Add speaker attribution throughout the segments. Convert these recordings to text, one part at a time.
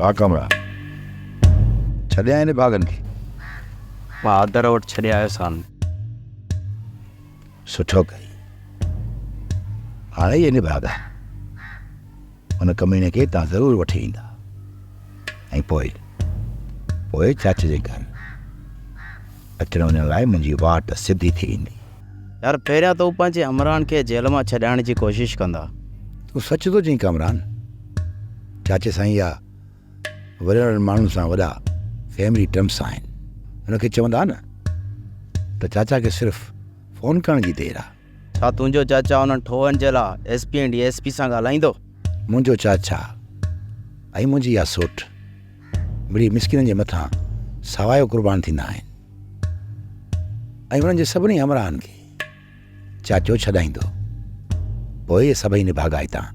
Speaker 1: ها ڪامران، ڇڏي آئين نڀاڳن کي؟
Speaker 2: مان آدر وٽ ڇڏي آيوسان.
Speaker 1: سٺو ڪئي. هاڻي اهي نڀاڳا ان ڪميڻي کي هتان ضرور وٺي ايندا ۽ پوء پوء چاچي جي گهر اچڻ وڃڻ لاء منهنجي واٽ سڌي ٿي ويندي.
Speaker 2: يار پهريان ته هو پنهنجي همراهن کي جيل مان ڇڏائڻ جي ڪوشش ڪندا.
Speaker 1: تون سچ ٿو چئين ڪامران. چاچي سائين جا وڏن وڏن ماڻهن سان وڏا فيملي ٽرمس آهن. هن کي چوندا نه ته چاچا کي صرف فون ڪرڻ جي دير آ.
Speaker 2: ڇا تنهنجو چاچا انهن ٺوهن جي لاء S P ۽ D S P سان ڳالهائيندو؟
Speaker 1: منهنجو چاچا ۽ منهنجي اها سوٽ مڙئي مسڪينن جي مٿان سوايو قربان ٿيندا آهن ۽ انهن جي سڀني همراهن کي چاچو ڇڏائيندو. پوء اهي سڀئي نڀاڳا هتان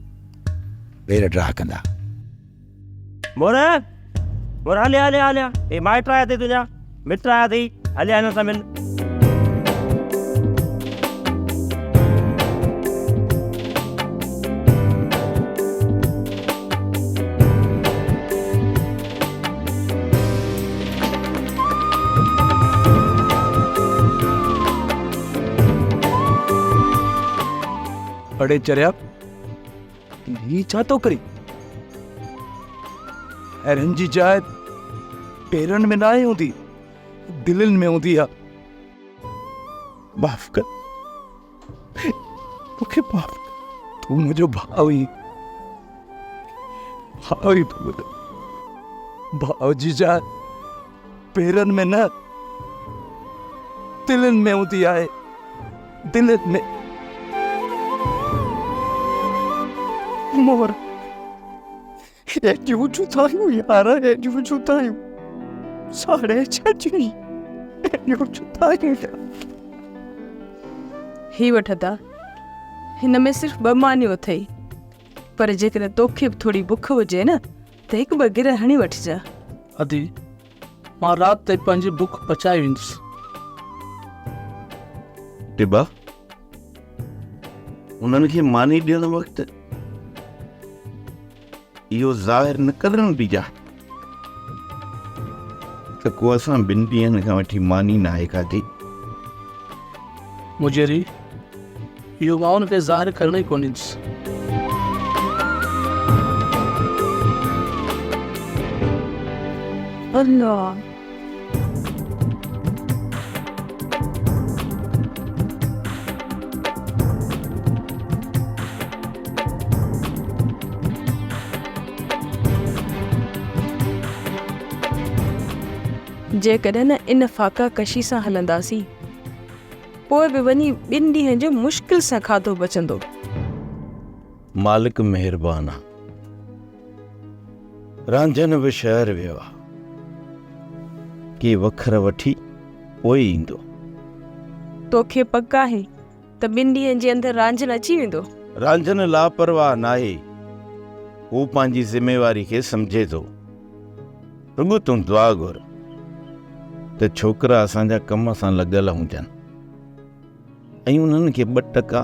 Speaker 1: پير ڊاهه ڪندا.
Speaker 3: مور مور هليا هليا هليا هي مائٽ آيا اٿئي تنهنجا مٽ آيا اٿئي هليا هنن سان مل.
Speaker 4: اڙي چريا هي ڇا ٿو ڪرين؟ پيرن جي جاء پيرن ۾ ناهي هوندي، دلين ۾ هوندي آ. معاف ڪر، مون کي معاف ڪر. تون منهنجو ڀاء آهين، ڀاء آهين تون منهنجو. ڀاء جي جاء پيرن ۾ نه، دلين ۾ هوندي آهي، دلين ۾.
Speaker 5: مور، ايڏيون جدايون يار، ايڏيون جدايون ساڙي ڇڏيئي، ايڏيون جدايون يار.
Speaker 6: هي وٺ ادا، هن ۾ صرف ٻه مانيون اٿئي، پر جيڪڏهن توکي به ٿوري بک هجي نه ته هڪ ٻه گرهه هڻي وٺجان.
Speaker 7: ادي، مان رات تائين پنهنجي بک پچائي ويندس.
Speaker 8: ٽٻا، انهن کي ماني ڏيڻ وقت اهو ظاهر نه ڪرڻ ڏجان ته ڪو اسان ٻن ڏينهن کان وٺي ماني ناهي کاڌي.
Speaker 7: مجيري، اهو مان ان کي ظاهر ڪرڻ ئي ڪونه ڏيندس.
Speaker 6: الله! جيڪڏهن ان فاقه ڪشي سان هلنداسين. پوء به وڃي ٻن ڏينهن جو مشڪل سان کاڌو بچندو.
Speaker 8: مالڪ مهربان آ. رانجهن به شهر ويو آ. ڪي وکر وٺي پوء ايندو.
Speaker 6: توکي پڪ آهي ته ٻن ڏينهن جي اندر رانجهن اچي ويندو؟
Speaker 8: رانجهن لاپرواهه ناهي. هو پنهنجي ذميواري کي سمجهي ٿو. رڳو تون دعا گهر ته ڇوڪرا اسان جا ڪم سان لڳل هجن ۽ انهن کي ٻه ٽڪا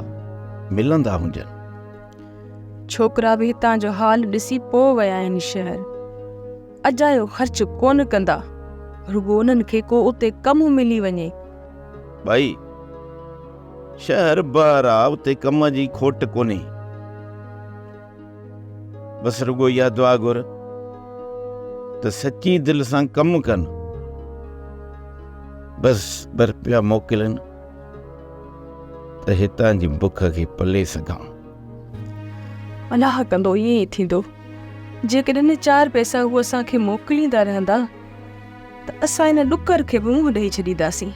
Speaker 8: ملندا هجن.
Speaker 6: ڇوڪرا به هتان جو حال ڏسي پوء ويا آهن شهر. اجايو خرچ ڪونه ڪندا. رڳو انهن کي ڪو اتي ڪم ملي وڃي.
Speaker 8: ڀائي، شهر بهر آ، اتي ڪم جي کوٽ ڪونهي. بس رڳو اها دعا گهر ته سچي دل سان ڪم ڪن. بس ٻه رپيا موڪلين ته هتان جي بک کي پلي سگهان.
Speaker 6: الله ڪندو ائين ئي ٿيندو. جيڪڏهن چار پئسا هو اسان کي موڪليندا رهندا ته اسان ان ڏڪر کي به منهن ڏئي ڇڏينداسين.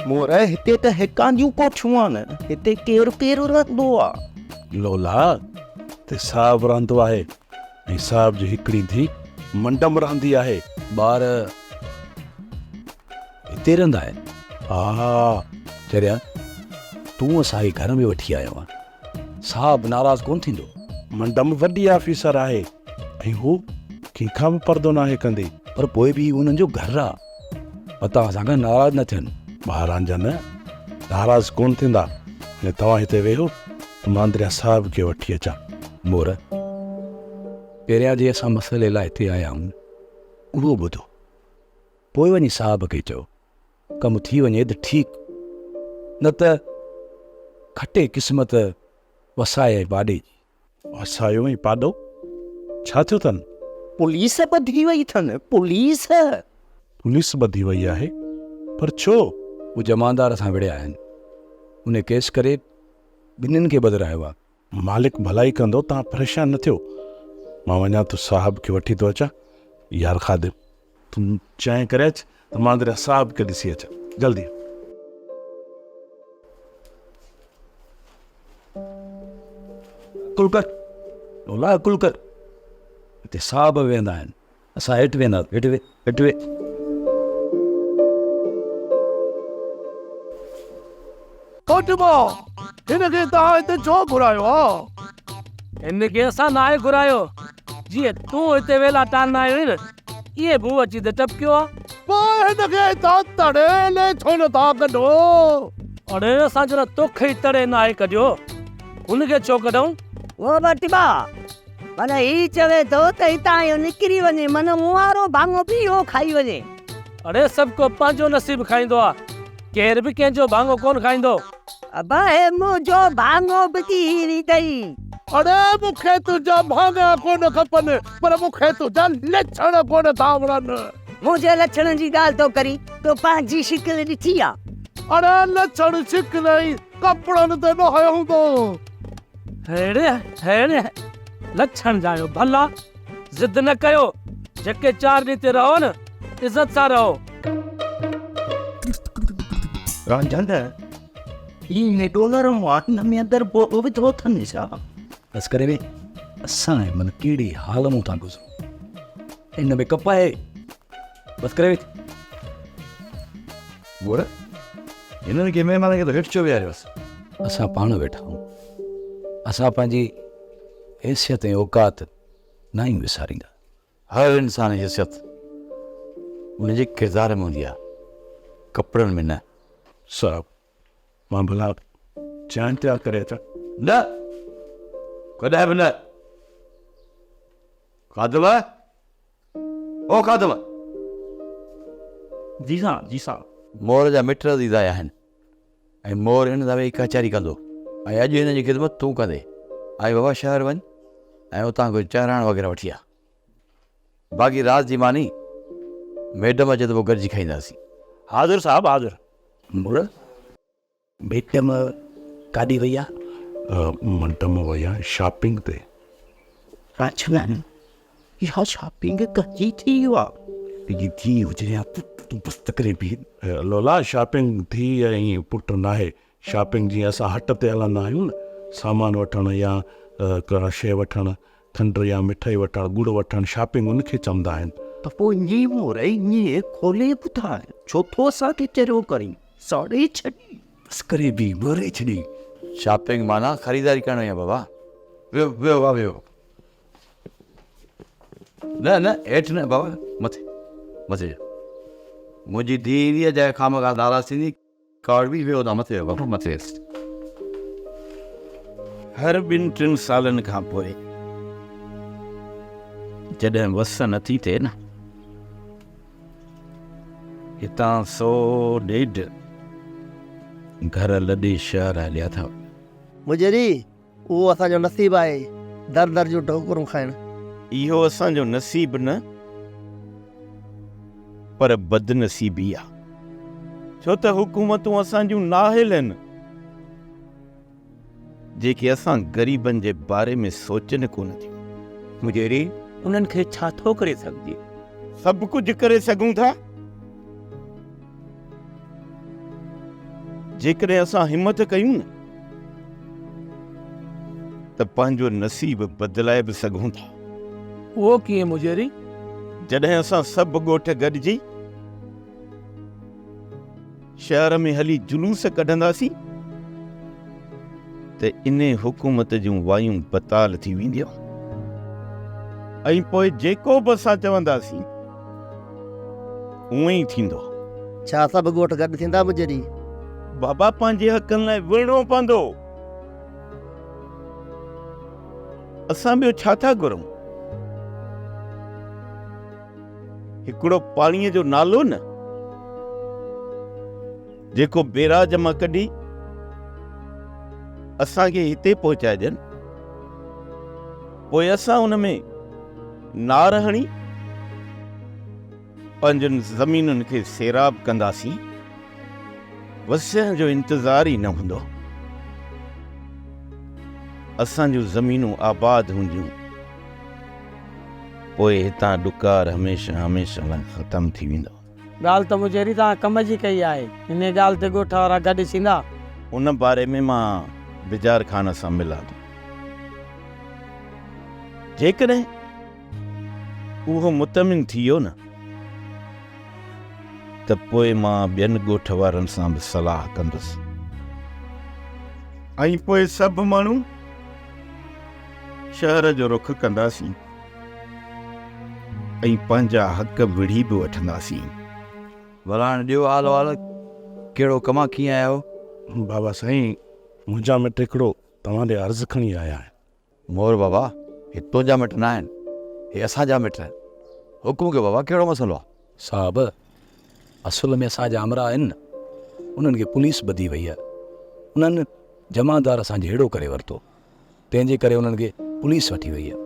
Speaker 9: مور، هتي ته هيڪانديون ڪوٺيون آهن، هتي ڪير ڪير رهندو آ؟
Speaker 4: لولا، هتي صاحب رهندو آهي ۽ صاحب جي هڪڙي ڌيء منڊم رهندي آهي. ٻار هتي رهندا آهن؟ ها، چريا، تون اسان کي گهر ۾ وٺي آيو آهين. صاحب ناراض ڪونه ٿيندو. منڊم وڏي آفيسر آهي ۽ هو ڪنهن کان به پردو ناهي ڪندي. پر پوء به هي انهن جو گهر آ. متان اسان کان ناراض نه ٿين. مهاران جا نه، ناراض ڪونه ٿيندا. هاڻي توهان هتي ويهو، ته مان دريا صاحب کي وٺي اچان.
Speaker 1: مور، پهريان جي اسان مسئلي لاء هتي آيا آهيون، اهو ٻڌو، پوء وڃي صاحب کي چئو. ڪم ٿي وڃي ته ٺيڪ، نه ته کٽي قسمت وسائي ۽ پاڏي جي.
Speaker 4: وسايو ۽ پاڏو؟ ڇا ٿيو اٿن؟
Speaker 9: پوليس ٻڌي وئي اٿن، پوليس.
Speaker 4: پوليس ٻڌي وئي آهي؟ پر ڇو؟
Speaker 1: هو جمعدار سان وڙهيا آهن. ان ڪيس ڪري ٻنهين کي ٻڌرايو آهي.
Speaker 4: مالڪ ڀلائي ڪندو، توهان پريشان نه ٿيو. مان وڃان ٿو صاحب کي وٺي ٿو اچان. يار خادم، تون چانهه ڪري اچ ته مان دريا صاحب کي ڏسي اچان. جلدي.
Speaker 1: عقل ڪر لولا عقل ڪر. هتي صاحب ويهندا آهن، اسان هيٺ ويهنداسين. هيٺ ويهه، هيٺ ويهه.
Speaker 10: فاطمه، هن کي توهان هتي ڇو گهرايو آ؟
Speaker 7: هن کي اسان ناهي گهرايو. جيئن تون هتي ويلا ٽارڻ آيو آهين نه، ائين به هو اچي هتي ٽپڪيو آ.
Speaker 10: پوء هن کي هتان تڙيلي ڇو نه ٿا ڪڍو؟
Speaker 7: اڙي اسان جڏهن توکي ئي تڙي ناهي ڪڍيو، هن کي ڇو ڪڍئون؟
Speaker 11: او فاطمه، معنيٰ هي چوي ٿو ته هتان اهو نڪري وڃي، معنيٰ مون وارو ڀاڱو به اهو کائي وڃي.
Speaker 7: اڙي سڀ ڪو پنهنجو نصيب کائيندو آ، ڪير به ڪنهن جو ڀاڱو ڪونه کائيندو.
Speaker 11: ابا هي منهنجو ڀاڱو به ڪيهي ويندئي.
Speaker 10: اڙي مون کي تنهنجا ڀاڱا ڪونه کپن، پر مون کي تنهنجا لڇڻ ڪونه ٿا وڻن.
Speaker 11: منهنجي لڇڻن جي ڳالهه ٿو ڪرين، تو پنهنجي شڪل ڏٺي آ؟
Speaker 10: اڙي لڇڻ شڪل ۽ ڪپڙن تي ناهي هوندو.
Speaker 7: هيڙي هيڙي لڇڻ جا آهيو ڀلا، ضد نه ڪيو، جيڪي چار ڏينهن هتي رهو نه، عزت سان رهو.
Speaker 9: رانجهن، هي ايڏو نرم آ، هن ۾ اندر بوء وڌو اٿن ڇا؟
Speaker 1: بس ڪري وي، اسان هن مهل ڪهڙي حال مون ٿا گذرون. هن ۾ ڪپ آهي. بس ڪري وي. گوڙ، هنن کي مهمانن کي ته هيٺ ڇو ويهاريوس؟ اسان پاڻ ويٺا آهيون. اسان پنهنجي حيثيت ۽ اوقات ناهيون وساريندا.
Speaker 12: هر انسان جي حيثيت ان جي ڪردار ۾ هوندي آهي، ڪپڙن ۾ نه.
Speaker 4: صاحب، مان ڀلا چانهه تيار ڪري اچان؟
Speaker 12: نه، ڪڏهن به نه. خادم، او خادم!
Speaker 3: جي صاحب، جي صاحب.
Speaker 12: مور جا مٽ عزيز آيا آهن ۽ مور هن سان ويهي ڪچهري ڪندو ۽ اڄ هن جي خدمت تون ڪندين. ۽ بابا شهر وڃ ۽ اتان ڪجهه چهراڻ وغيره وٺي آ. باقي رات جي ماني ميڊم اچي ته پوء گڏجي کائينداسين.
Speaker 3: حاضر صاحب حاضر.
Speaker 1: مڙ ميڊم ڪاڏي وئي آ؟
Speaker 4: ميڊم وئي آ شاپنگ تي.
Speaker 9: راجمن اها شاپنگ ڪنهن جي ٿي آ؟
Speaker 1: تنهنجي ڌيء هجي يا پٽ تون بس ته ڪري بيهه.
Speaker 4: لولا شاپنگ ڌيء ۽ پٽ ناهي، شاپنگ جيئن اسان هٽ تي هلندا آهيون نه سامان وٺڻ يا ڪا شيء وٺڻ، کنڊ يا مٺائي وٺڻ، ڳڙ وٺڻ، شاپنگ ان کي چوندا آهن.
Speaker 9: ته پوء ائين مورئي ائين کولي ٻڌاء، ڇو ٿو اسان کي چريو ڪرين، ساڙي ڇڏين.
Speaker 1: بس ڪري بيهه، مورئي ڇڏين.
Speaker 12: شاپنگ معنيٰ خريداري ڪرڻ وئي آهي بابا. ويهو ويهو بابا ويهو. نه نه هيٺ نه بابا مٿي مٿي ويهو. منهنجي ڌيء ايندي آهي جنهن خامخواه ناراض ٿيندي. ڪاوڙبي ويهو تان مٿي ويهو بابا مٿي ويهس.
Speaker 8: هر ٻن ٽن سالن کان پوء جڏهن وس نٿي ٿئي نه هتان سو ڏيڍ گهر لڏي شهر هليا ٿا وڃن.
Speaker 13: مجري، اهو اسان جو نصيب آهي در در جون ٺوڪرون کائڻ.
Speaker 8: اهو اسان جو نصيب نه پر بدنصيبي آ. ڇو ته حڪومتون اسان جون نااهل آهن، جيڪي اسان غريبن جي باري ۾ سوچن ڪونه ٿيون.
Speaker 14: مجيري، انهن کي ڇا ٿو ڪري سگهجي؟
Speaker 8: سڀ ڪجهه ڪري سگهون ٿا. جيڪڏهن اسان همت ڪيون نه ته پنهنجو نصيب بدلائي به سگهون ٿا.
Speaker 7: اهو ڪيئن مجيري؟
Speaker 8: جڏهن اسان سڀ ڳوٺ گڏجي شهر ۾ هلي جلوس ڪڍنداسين ته انهي حڪومت جون وايون بتال ٿي وينديون ۽ پوء جيڪو به اسان چونداسين اونئين ئي ٿيندو.
Speaker 13: ڇا سڀ ڳوٺ گڏ ٿيندا مجيري؟
Speaker 8: بابا پنهنجي حقن لاء وڙهڻو پوندو. اسان ٻيو ڇا ٿا گهرون؟ هڪڙو پاڻيء جو نالو نه، جيڪو بيراج مان ڪڍي اسان کي هتي پهچائي ڏين، پوء اسان ان ۾ نار هڻي پنهنجن زمينن کي سيراب ڪنداسين، وسيع جو انتظار ئي نه هوندو. اسان جون زمينون آباد هونديون، پوء هتان ڏڪار هميشه هميشه لاء ختم ٿي ويندو.
Speaker 15: ڳالهه ته مجيري توهان ڪم جي ڪئي آهي. انهيء ڳالهه تي ڳوٺ وارا گڏ ٿيندا.
Speaker 8: ان باري ۾ مان بجار خان سان ملان ٿو. جيڪڏهن اهو مطمئن ٿي ويو نه ته پوء مان ٻين ڳوٺ وارن سان به صلاح ڪندس. ۽ پوء سڀ ماڻهو شهر جو رخ ڪنداسين ۽ پنهنجا حق وڙهي به وٺنداسين.
Speaker 12: ڀلا هاڻي ڏيو حال احوال، ڪهڙو ڪم آ، ڪيئن آيا آهيو؟
Speaker 4: بابا سائين، منهنجا مٽ هڪڙو توهان ڏي عرض کڻي آيا آهن.
Speaker 12: مور بابا، هي تنهنجا مٽ ناهن، هي اسان جا مٽ آهن. حڪم ڪيو بابا، ڪهڙو مسئلو آ؟
Speaker 4: صاحب، اصل ۾ اسان جا امراء آهن نه، انهن کي پوليس ٻڌي وئي آهي. انهن جمعدار سان جهيڙو ڪري ورتو، تنهن جي ڪري انهن کي پوليس وٺي وئي آهي.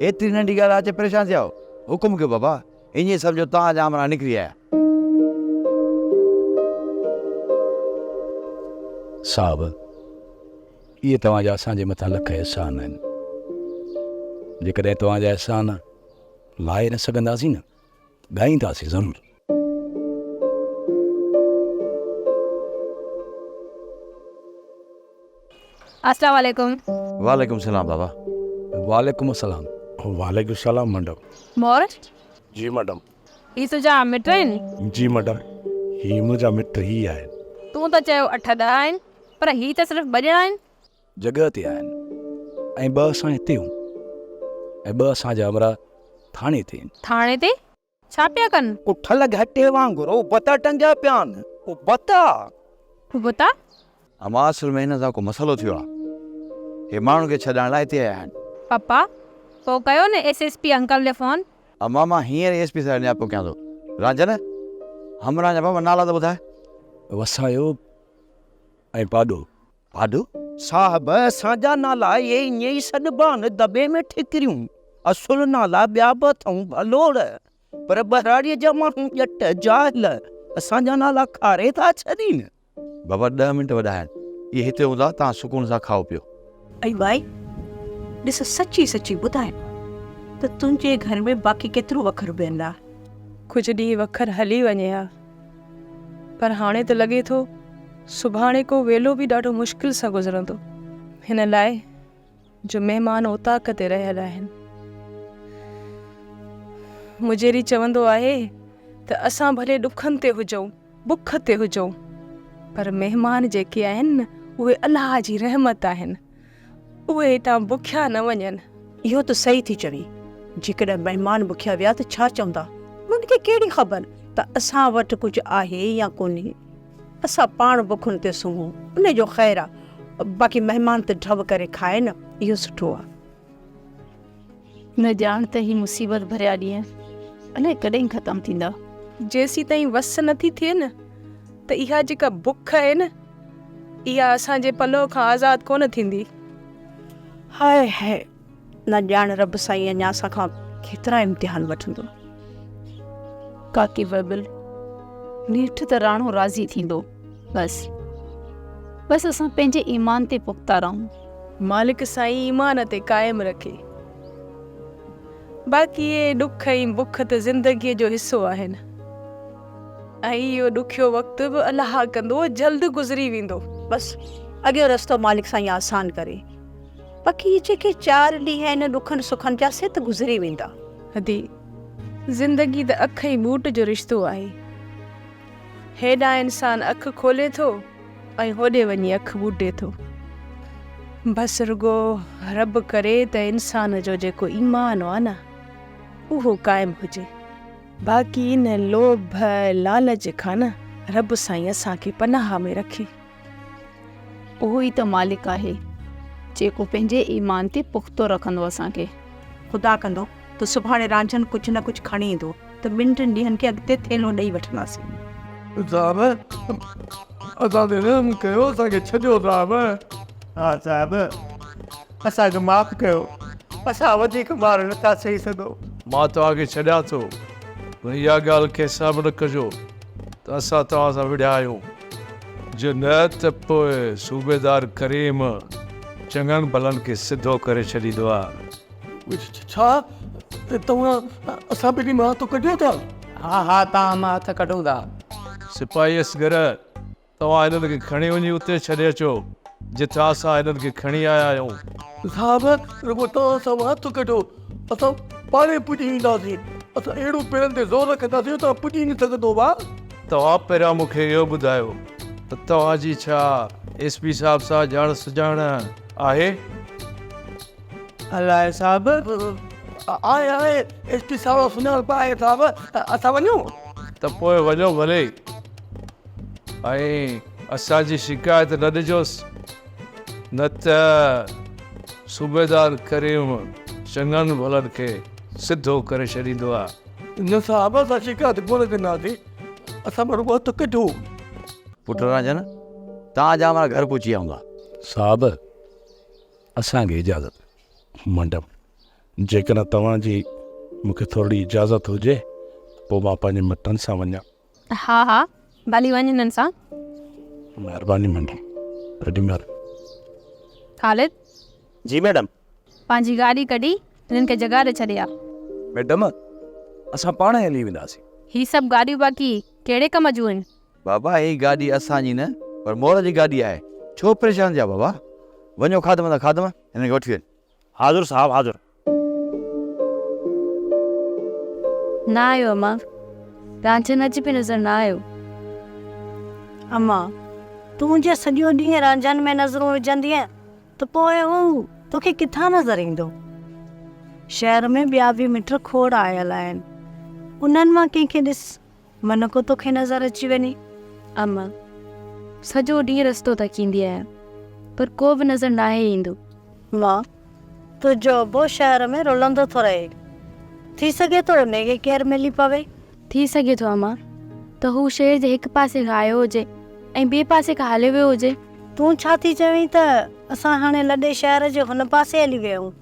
Speaker 12: ايتري ننڍي ڳالهه آ اچي پريشان ٿيا آهيو. حڪم ڪيو بابا، ائين سمجهو توهان جا امراء نڪري آيا.
Speaker 4: صاحب، اهي توهان جا اسان جي مٿان لک احسان آهن. جيڪڏهن توهان جا احسان لاهي نه سگهنداسين نه ته ڳائينداسين ضرور.
Speaker 16: السلام عليڪم.
Speaker 12: وعليڪم السلام بابا.
Speaker 4: وعليڪم السلام. وعليڪم السلام ميڊم.
Speaker 16: مور.
Speaker 4: جي ميڊم.
Speaker 16: هي تنهنجا مٽ آهن؟
Speaker 4: جي ميڊم، هي منهنجا مٽ ئي آهن.
Speaker 16: تون ته چيو اٺ ڏهه آهن. پر هي ته صرف ٻه ڄڻا آهن.
Speaker 4: جڳهه تي آهن ۽ ٻه اسان هتي هون ۽ ٻه اسان جا همراهه ٿاڻي تي آهن.
Speaker 16: ٿاڻي تي؟ ڇا پيا ڪن؟
Speaker 9: اٺل گهٽي وانگر ابتا ٽنگيا پيا آهن. ابتا؟
Speaker 16: ابتا؟
Speaker 12: امان اصل ۾ هن سان ڪو مسئلو ٿيو آهي. هي ماڻهن کي ڇڏائڻ لاء هتي آيا آهن.
Speaker 16: پپا، پوء ڪيو نه ايس ايس پي انڪل ڏي فون.
Speaker 12: امان مان هينئر ايس پي صاحب نياپو ڪيان ٿو. رانجهن، همراهن جا بابا نالا ته ٻڌاء.
Speaker 4: وسايو ۽ پاڏو.
Speaker 12: پاڏو؟
Speaker 9: صاحب اسان جا نالا اهي ائين ئي سڏبا آهن، دٻي ۾ ٺڪريون. اصل نالا ٻيا به اٿئون ڀلوڙ، پر ٻهراڙيء جا ماڻهو ڄٽ، جاهل، اسان جا نالا کاري ٿا ڇڏين.
Speaker 12: بابا ڏهه منٽ وڏا آهن، اهي هتي هوندا، توهان سڪون سان کائو پيو.
Speaker 17: اي ٻائي، ڏس سچي سچي ٻڌاء ته تنهنجي گهر ۾ باقي ڪيترو وکر بيل آ؟
Speaker 6: ڪجهه ڏينهن وکر هلي وڃي ها. پر هاڻي ته لڳي ٿو سڀاڻي ڪو ويلو به ڏاڍو مشڪل سان گذرندو. هن لاء جو مهمان اوطاق تي رهيل آهن. مجيري چوندو آهي ته اسان ڀلي ڏکن تي هجون، بک تي هجون، پر مهمان جيڪي آهن نه اهي الله جي رحمت آهن. اهي هتان بکيا نه وڃن.
Speaker 17: اهو ته صحيح ٿي چوين. جيڪڏهن مهمان بکيا ويا ته ڇا چوندا؟ انهن کي ڪهڙي خبر ته اسان وٽ ڪجهه آهي يا ڪونهي. اسان پاڻ بکن تي سمهون، ان جو خير آ. باقي مهمان ته ڍؤ ڪري کائن، اهو سٺو آ.
Speaker 18: نه ڄاڻ ته هي مصيبت ڀريا ڏينهن الائي ڪڏهن ختم ٿيندا.
Speaker 6: جيسيتائين وس نٿي ٿئي نه ته اها جيڪا بک آهي نه اها اسان جي پلئه کان آزاد ڪونه ٿيندي.
Speaker 17: هاء هاء نه ڄاڻ رب سائين اڃا اسان کان ڪيترا امتحان وٺندو.
Speaker 18: ڪاڪي بلبل، نيٺ ته راڻو راضي ٿيندو. بس بس اسان پنهنجي ايمان تي پختا رهون.
Speaker 6: مالڪ سائين ايمان تي قائم رکي. باقي اهي ڏک ۽ بک ته زندگيء جو حصو آهن ۽ اهو ڏکيو وقت به الله ڪندو جلد گذري ويندو.
Speaker 17: بس اڳيون رستو مالڪ سائين آسان ڪري. باقي اهي جيڪي چار ڏينهن آهن ڏکن سکن جا سي ته گذري ويندا.
Speaker 6: ادي، زندگي ته اک ۽ ٻوٽ جو رشتو آهي. هيڏانهن انسان اک کولي ٿو ۽ هوڏي وڃي اک ٻوٽي ٿو. بس رڳو رب ڪري ته انسان جو جيڪو ايمان آ نه اهو قائم هجي. باقي ان لوڀ لالچ کان نه رب سائين اسان کي پناهه ۾ رکي.
Speaker 18: اهو ئي ته مالڪ آهي. جيڪو پنهنجي ايمان تي پختو رکندو اسان کي.
Speaker 17: خدا ڪندو ته سڀاڻي رانجهن ڪجهه نه ڪجهه کڻي ايندو ته ٻن ٽن ڏينهن کي اڳتي ٿيلهو ڏئي وٺنداسين.
Speaker 10: صاحب اسان تي رحم ڪيو اسان کي ڇڏيو صاحب.
Speaker 14: ها صاحب اسان کي معاف ڪيو اسان وڌيڪ مار نٿا سهي سگهون.
Speaker 19: مان توهان کي ڇڏيان ٿو پر اها ڳالهه ڪنهن سان به نه ڪجو ته اسان توهان سان وڙهيا آهيون. جي نه ته پوء صوبيدار ڪريم چڱن ڀلن کي سڌو ڪري ڇڏيندو آ.
Speaker 10: ڇا توهان اسان ٻنهي مان هٿ ڪڍيو ٿا؟
Speaker 15: ها ها توهان مان هٿ ڪڍون ٿا.
Speaker 19: سپاهي اصغر، توهان هنن کي کڻي وڃي اتي ڇڏي اچو، جتان اسان هنن کي کڻي آيا آهيون.
Speaker 10: صاحب، رڳو توهان اسان مان هٿ ڪڍو، اسان پاڻهي پڄي وينداسين. اسان اهڙو پيرن تي زور رکنداسين جو توهان پڄي نه سگهندو ڀاء.
Speaker 19: توهان پهريان مون کي اهو ٻڌايو ته توهان جي ڇا ايس پي صاحب سان ڄاڻ سڃاڻ آهي؟
Speaker 10: الائي صاحب، آهي آهي، ايس پي صاحب سان سڃاڻپ آهي صاحب، اسان وڃون؟
Speaker 19: ته پوء وڃو ڀلي ۽ اسان جي شڪايت نه ڏجوس، نه ته صوبيدار ڪريم چڱن ڀلن کي سڌو ڪري ڇڏيندو آ.
Speaker 10: نه صاحب، اسان شڪايت ڪونه ڪنداسين، اسان مان رڳو هٿ ڪڍو.
Speaker 12: پٽ رانجهن، توهان جا ماڻهو گهر پهچي ويا هوندا.
Speaker 4: صاحب، اسان کي اجازت.
Speaker 10: مئڊم، جيڪڏهن توهان جي مون کي ٿورڙي اجازت هجي ته پوء مان پنهنجي مٽن سان وڃان.
Speaker 16: ها ها، ڀلي وڃ هنن سان.
Speaker 10: مهرباني مئڊم، ڏاڍي مهرباني.
Speaker 16: خالد.
Speaker 3: جي مئڊم.
Speaker 16: پنهنجي گاڏي ڪڍي هنن کي جڳهه ڏي ڇڏي آ.
Speaker 4: مئڊم، اسان پاڻ ئي هلي وينداسين.
Speaker 16: هي سڀ گاڏيون باقي ڪهڙي ڪم جون آهن؟
Speaker 12: بابا هي گاڏي اسان جي نه پر مور جي گاڏي آهي، ڇو پريشان ٿيا بابا، وڃو خادم سان خادم هنن کي وٺي وڃ.
Speaker 3: حاضر صاحب حاضر.
Speaker 16: نه آيو امان، رانجهن اڄ به نظر نه آيو.
Speaker 11: امان، تون جي سڄو ڏينهن رانجهن ۾ نظرون وجهندينء ته پوء هو توکي ڪٿان نظر ايندو؟ شهر ۾ ٻيا به مٽ کوڙ آيل آهن، انهن مان ڪنهن کي ڏس. من ڪو توکي نظر اچي وڃي.
Speaker 16: اما، سڄو ڏينهن رستو تڪيندي آهيان، پر ڪو به نظر ناهي ايندو.
Speaker 11: مان، تنهنجو ابو شهر ۾ رلندو ٿو رهي. ٿي سگهي ٿو انهي کي ڪير ملي پوي.
Speaker 16: ٿي سگهي ٿو اما، ته هو شهر جي هڪ پاسي کان آيو هجي ۽ ٻئي پاسي کان هليو ويو هجي.
Speaker 11: تون ڇا ٿي چوين ته اسان هاڻي لڏي شهر جي هن پاسي هلي ويا آهيون.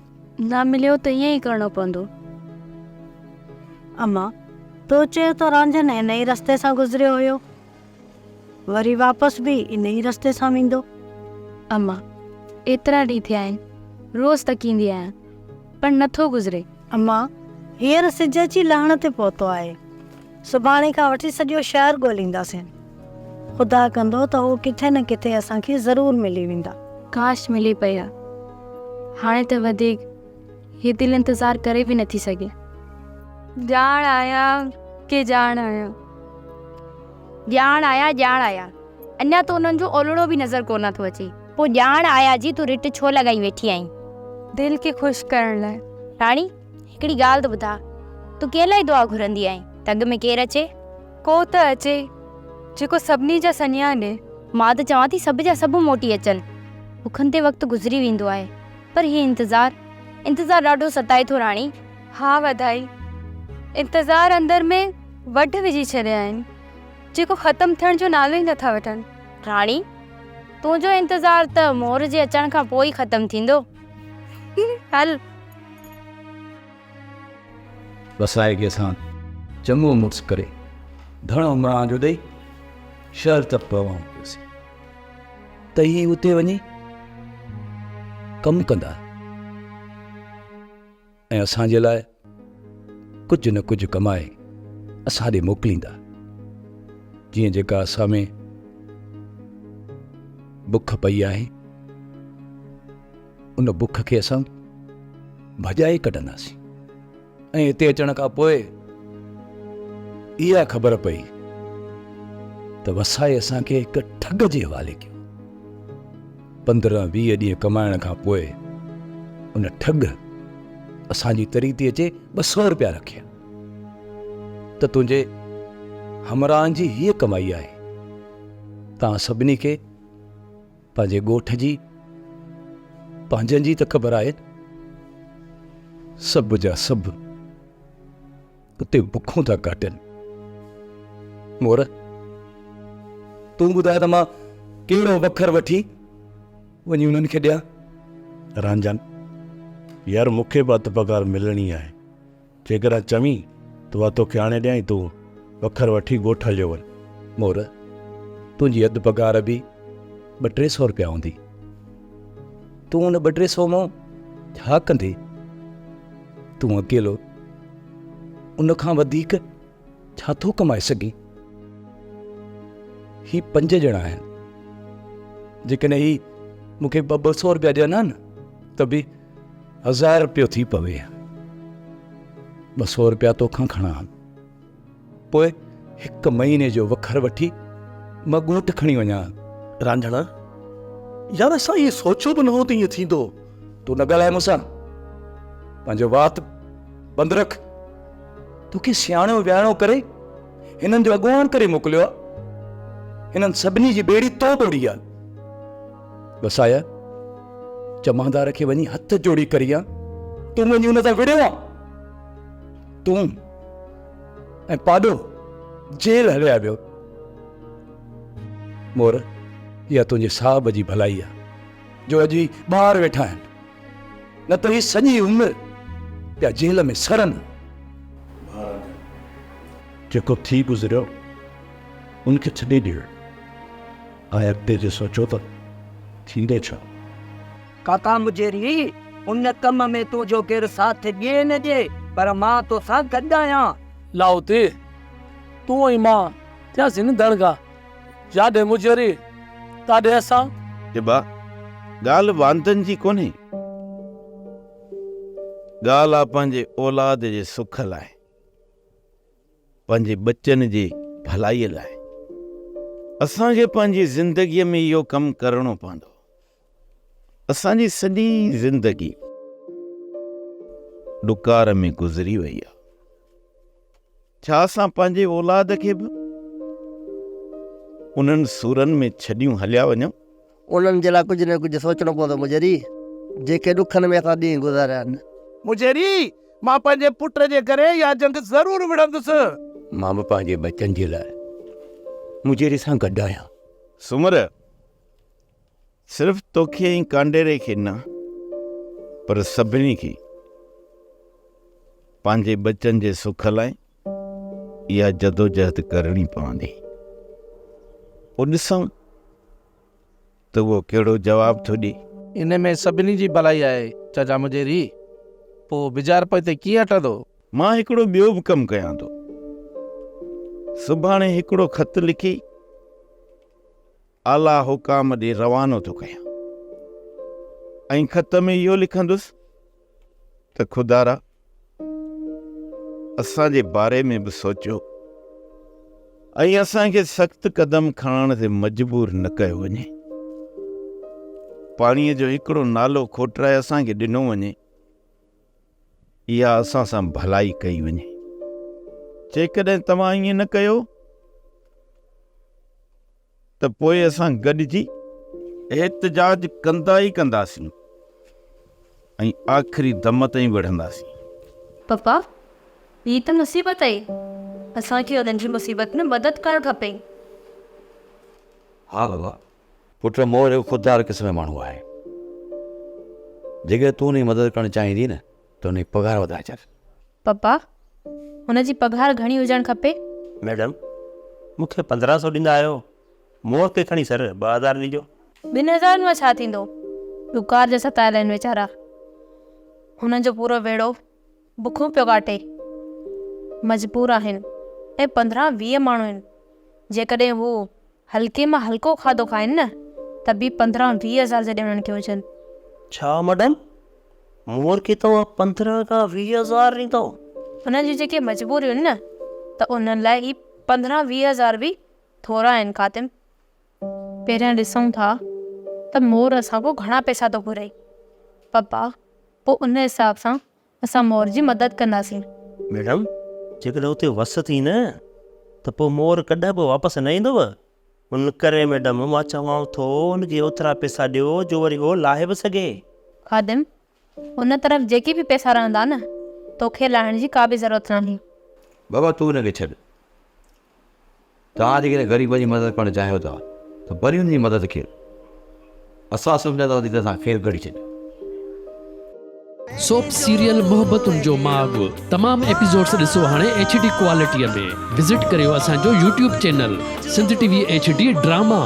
Speaker 16: نه مليو ته ائين ئي ڪرڻو پوندو.
Speaker 11: اما، تو چيو ته رانجهن هن ئي رستي سان گذريو هيو. وري واپس به ان ئي رستي سان ويندو.
Speaker 16: اما، ايترا ڏينهن ٿيا آهن، روز تڪيندي آهيان، پر نه ٿو گذري.
Speaker 11: اما، هينئر سج اچي لهڻ تي پهتو آهي. سڀاڻي کان وٺي سڄو شهر ڳولينداسين. خدا ڪندو ته هو ڪٿي نه ڪٿي اسان کي ضرور ملي ويندا.
Speaker 16: ڪاش ملي پئي ها. هاڻي ته وڌيڪ هي دل انتظار ڪري به نٿي سگهي. ڄاڻ آيا ڪي ڄاڻ آيا. ڄاڻ آيا ڄاڻ آيا. اڃا ته انهن جو اولڙو به نظر ڪونه ٿو اچي. پوء ڄاڻ آيا جي تون رٽ ڇو لڳائي ويٺي آهين؟ دل کي خوش ڪرڻ لاء. راڻي، هڪڙي ڳالهه ته ٻڌاء، تون ڪنهن لاء دعا گهرندي آهين ته اڳ ۾ ڪير اچي؟ ڪو ته اچي، جيڪو سڀني جا سنيها ڏي. مان ته چوان ٿي سڀ جا سڀ موٽي اچن. بکن تي وقت گذري ويندو آهي، پر هي انتظار، انتظار ڏاڍو ستائي ٿو راڻي. ها وڌائي، انتظار اندر ۾ وڍ وجهي ڇڏيا آهن، جيڪو ختم ٿيڻ جو نالو ئي نٿا وٺن. راڻي، تنهنجو انتظار ته مور جي اچڻ کان پوء ئي ختم ٿيندو. هل.
Speaker 4: وسائي کي اسان چڱو مڙس ڪري ڌڻ عمران جو ڏئي شهر طرف روانو ڪيوسين ته هي اتي وڃي ڪم ڪندا ۽ اسان جي لاء ڪجهه نه ڪجهه ڪمائي اسان ڏي موڪليندا جيئن جيڪا اسان ۾ بک پئي آهي ان بک کي اسان ڀڄائي ڪڍنداسين ۽ هتي اچڻ کان پوء اها خبر پئي ته وسائي اسان کي هڪ ٺڳ جي حوالي ڪيو. 15 20 ڏينهن ڪمائڻ کان پوء ان ٺڳ اسان جي تري تي اچي 200 روپيا رکيا ته تنهنجي همراهن جي هيء ڪمائي آهي. توهان سڀني کي پنهنجي ڳوٺ جي پنهنجن جي ته خبر آهي. سڀ جا سڀ اتي بکون ٿا ڪاٽين. مور، تون ٻڌاء ته مان ڪهڙو وکر وٺي وڃي انهن کي ڏيان؟
Speaker 20: رانجهن، يار مون کي به اڌ پگهار ملڻي آهي. جيڪڏهن چوين ته اها توکي آڻي ڏيان ۽ تون وکر وٺي ڳوٺ هليو وڃ.
Speaker 4: مور، تنهنجي اڌ پگهار به ٻه ٽي سئو رپيا هوندي. تون ان ٻه ٽي سئو مان ڇا ڪندين؟ تون اڪيلو ان کان وڌيڪ ڇا ٿو ڪمائي سگهين؟ هي پنج ڄڻا آهن. جيڪڏهن هي مون کي ٻه ٻه سئو رپيا ڏين ها نه ته به هزار رپيو ٿي پوي ها. 200 رپيا توکان کڻان ها. پوء هڪ مهيني جو وکر وٺي مان ڳوٺ کڻي وڃان ها.
Speaker 10: رانجهڻا، يار اسان ائين سوچيو به نه هو ته ائين ٿيندو.
Speaker 4: تون نه ڳالهاء مون سان. پنهنجو وات بند رک. توکي سياڻو وياڻو ڪري هنن جو اڳواڻ ڪري موڪليو آ. هنن سڀني جي ٻيڙي تو ٻوڙي آ. وسايا، جمعدار کي وڃي هٿ جوڙي ڪريان، تون وڃي ان سان وڙهيو آن. تون ۽ پاڏو جيل هليا ويو. مور، اها تنهنجي صاحب جي ڀلائي آ، جو اڄ هي ٻاهر ويٺا آهن، نه ته هي سڄي عمر پيا جيل ۾ سڙن.
Speaker 20: جيڪو ٿي گذريو، ان کي ڇڏي ڏيو. ۽ اڳتي جي سوچو ته ٿيندو ڇا؟
Speaker 9: ڪاڪا مجيري، ان ڪم ۾ تنهنجو ڪير ساٿ ڏئي نه ڏئي، پر مان توسان گڏ آهيان.
Speaker 7: لاهوتي، تون ۽ مان ٿياسين نه دڙڳا، جاڏي مجيري، تاڏي اسان.
Speaker 8: ابا، ڳالهه واندن جي ڪونهي، ڳالهه آ پنهنجي اولاد جي سک لاء. پنهنجي ٻچن جي ڀلائيء لاء اسان کي پنهنجي زندگيء ۾ اهو ڪم ڪرڻو پوندو. اسان جي سڄي زندگي ڏڪار ۾ گذري وئي آهي. ڇا اسان پنهنجي اولاد کي به انهن سورن ۾ ڇڏيون هليا وڃون؟
Speaker 13: انهن جي لاء ڪجهه نه ڪجهه سوچڻو پوندو مجيري، جيڪي ڏکن ۾ اسان ڏينهن گذاريا آهن.
Speaker 10: مجيري، مان پنهنجي پٽ جي ڪري اها جنگ ضرور وڙهندس.
Speaker 1: مان به پنهنجي ٻچن جي لاء مجيري سان گڏ آهيان.
Speaker 8: سومر، صرف توکي ۽ ڪانڊيري کي نه پر سڀني کي پنهنجي ٻچن جي سک لاء اها جدوجهد ڪرڻي پوندي. پوء ڏسون ته اهو ڪهڙو جواب ٿو ڏئي.
Speaker 10: ان ۾ سڀني جي ڀلائي آهي چاچا مجيري. پوء بجار پوئتي ڪيئن هٽندو؟
Speaker 8: مان هڪڙو ٻيو به ڪم ڪيان ٿو. سڀاڻي هڪڙو خط لکي اعليٰ حڪام ڏي روانو ٿو ڪيان ۽ خط ۾ اهو لکندس ته خدارا اسان جي باري ۾ به سوچيو ۽ اسان کي سخت قدم کڻڻ تي مجبور نه ڪيو وڃي. پاڻيء جو هڪڙو نالو کوٽرائي اسان کي ڏنو وڃي، اها اسان سان ڀلائي ڪئي وڃي. جيڪڏهن توهان ائين نه ڪيو ته پوء اسان گڏجي احتجاج ڪندا ئي ڪنداسين ۽ آخري دم تائين وڙهنداسين.
Speaker 16: پپا، هي ته مصيبت آهي. اسان کي انهن جي مصيبت ۾ مدد ڪرڻ کپي.
Speaker 12: ها بابا، پٽ مور هڪ خوددار قسم جو ماڻهو آهي. جيڪڏهن تون هن جي مدد ڪرڻ چاهيندين نه ته هن جي پگهار وڌائي ڇڏ.
Speaker 16: پپا، هن جي پگهار گهڻي هجڻ کپي؟
Speaker 3: ميڊم، مون کي 15 سو ڏيندا آهيو، مور کي کڻي سر 2000 ڏجو.
Speaker 16: ٻن هزارن مان ڇا ٿيندو؟ ڏڪار جا ستايل آهن ويچارا. هنن جو پورو ويڙهو بکون پيو ڪاٽي. مجبور آهن ۽ 15 20 ماڻهو آهن. جيڪڏهن هو هلڪي مان هلڪو کاڌو کائن نه ته به 15 20 هزار جڏهن انهن کي هجن.
Speaker 3: ڇا ميڊم، مور کي توهان 15 کان 20 هزار ڏيندؤ؟
Speaker 16: انهن جون جيڪي مجبوريون آهن نه ته انهن لاء هي 15 20 هزار به ٿورا آهن خاتم. پهريان ڏسون ٿا ته مور اسان کان گهڻا پئسا ٿو گهري. پپا، پوء ان حساب سان اسان مور جي مدد ڪنداسين.
Speaker 3: ميڊم، جيڪڏهن اتي وس ٿي نه ته پوء مور ڪڏهن به واپس نه ايندو. ان ڪري ميڊم مان چوان ٿو ان کي اوترا پئسا ڏيو جو وري هو لاهي به سگهي.
Speaker 16: خادم، ان طرف جيڪي به پئسا رهندا نه، توکي لاهڻ جي ڪا به ضرورت ناهي.
Speaker 12: بابا تون ان کي ڇڏ. توهان جيڪڏهن غريبن جي مدد ڪرڻ چاهيو ٿا ته ڀلي انهن جي مدد ڪيو. اسان سمجهنداسين ته اسان خير ڪڍي ڇڏيو.
Speaker 7: سوپ سيريل محبتن جو ماڳ تمام ايپيسوڊس ڏسو هاڻي ايڇ ڊي ڪوالٽي ۾ وزٽ ڪريو اسان جو YouTube channel Sindh T V H D drama.